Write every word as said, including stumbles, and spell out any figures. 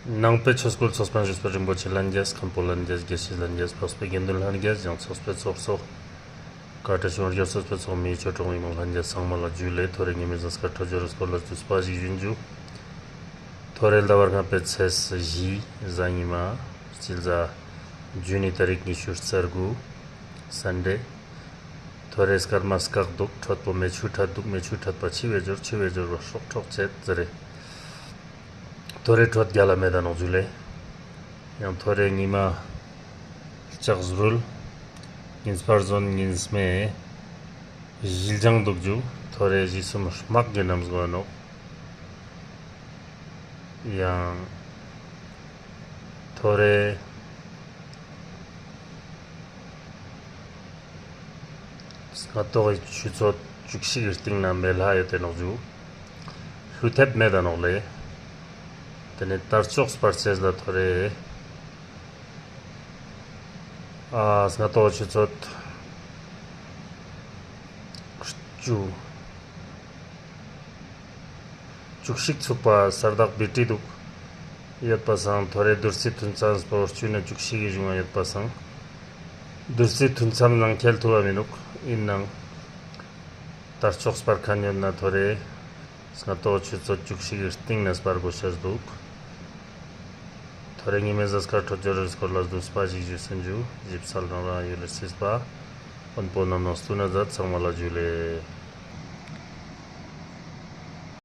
ནང་པའི་ཆོས་སྐུལ་ཚོགས་པ་ཞུས་པ་རིན་པོ་ཆེ་ལྷན་རྒྱས། མཁན་པོ་ལྷན་རྒྱས། དགེ་བཤེས་ལྷན་རྒྱས། འཕགས་པའི་དགེ་འདུན་ལྷན་རྒྱས། ཡང་ཚོགས་པའི་ཚོགས་གཙོ། བཀའ་དྲིན་ཆེ་ཡོད་ཚོགས་པའི་ཚོགས་མི་ཆོས་གྲོགས་མི་མང་ལྷན་རྒྱས་ཚང་མ་ལ་ཇུ་ལེ། ཐོ་རེ་ཉི་མའི་གཟའ་སྐར་འཕྲོད་སྦྱོར་སྐོར་ལ་བསྡུས་པ་ཞིག་ཞུ་ཨིན་ཇུ། ཐོ་རེ་ཟླ་བ་ལྔ་པའི་ཚེས་བཞི་གཟའ་ཉི་མ། སྤྱི་ཟླ་ཇུན་ནི་ཏ་རིག་ཉི་ཤུ་རྩ་དགུ་སན་ཌེ། ཐོ་རེ་སྐར་མ་སྐག་དུག་འཕྲོད་པོ་མེ་ཆུ་འཕྲད་དུག་མེ་ཆུ་འཕྲད་པ་ཆི་བའི་སྦྱོར། ཆི་བའི་སྦྱོར་བ་སྲོག་འཕྲོག་ཅེས་ཟེར་རེ། ཐོ་རེ་འཕྲོད་རྒྱལ་ལ་མེད་ད་ནོག་ཇུ་ལེ། ཡང་ཐོ་རེ་ཉི་མ་ལྕགས་སྦྲུལ། ཉིན་སྤར་ཟོན་ཉིན་སྨེ། བཞི་ལྗང་དུག་ཇུ། ཐོ་རེ་ཞི་གསུམ་དམག་གི་ནམ་སྒོ་ནོག། ཡང་ཐོ་རེ་སྔ་ཏོག་གི་ཆུ་ཚོད་བཅུ་གཅིག་གི་སྟིང་ན་མེ་ལྷ་ཡོད་དེ་ནོག་ཇུ། ལྷུ་ཐེབས་མེད་ད་ནོག་ལེ། ཏེ་ནེ་དར་ལྕོག་སྤར་ཅེས་ལ་ཐོ་རེ་ཨ་སྔ་ཏོག་ཆུ་ཚོད་བཅུ་བཅུ་གཅིག་ཚུགས་པ་ས་བདག་བི་ཏི་དུག་ཡོད་པ་སང་ཐོ་རེ་བདུད་རྩི་ཐུན་མཚམས་པོ་བཅུ་ནེ་བཅུ་གཅིག་གི་གཞུང་ང་ཡོད་པ་སང་བདུད་རྩི་ཐུན་མཚམས་ནང་ཁེལ་ཐུབ་བ་མི་ནུག། ཨིན་ནའང་དར་ལྕོག་སྤར་ཁན་ཡོད་ན་ཐོ་རེ་སྔ་ཏོག་ཆུ་ཚོད་བཅུ་གཅིག་གི་སྟིང་ནེ་སྤར་གོས་ཤེས་དུག། ཐོ་རེ་ཉི་མའི་གཟའ་སྐར་འཕྲོད་སྦྱོར་རི་སྐོར་ལ་བསྡུས་པ་ཞིག་ཞུས་ཨིན་ཇུ། ཞིབ་གསལ་རང་རང་ཡུལ་ལ་སྲིད་པ། དཔོན་པོ་རྣམས་ནང་སྟུན་ན་མཛད། ཚང་མ་ལ་ཇུ་ལེ།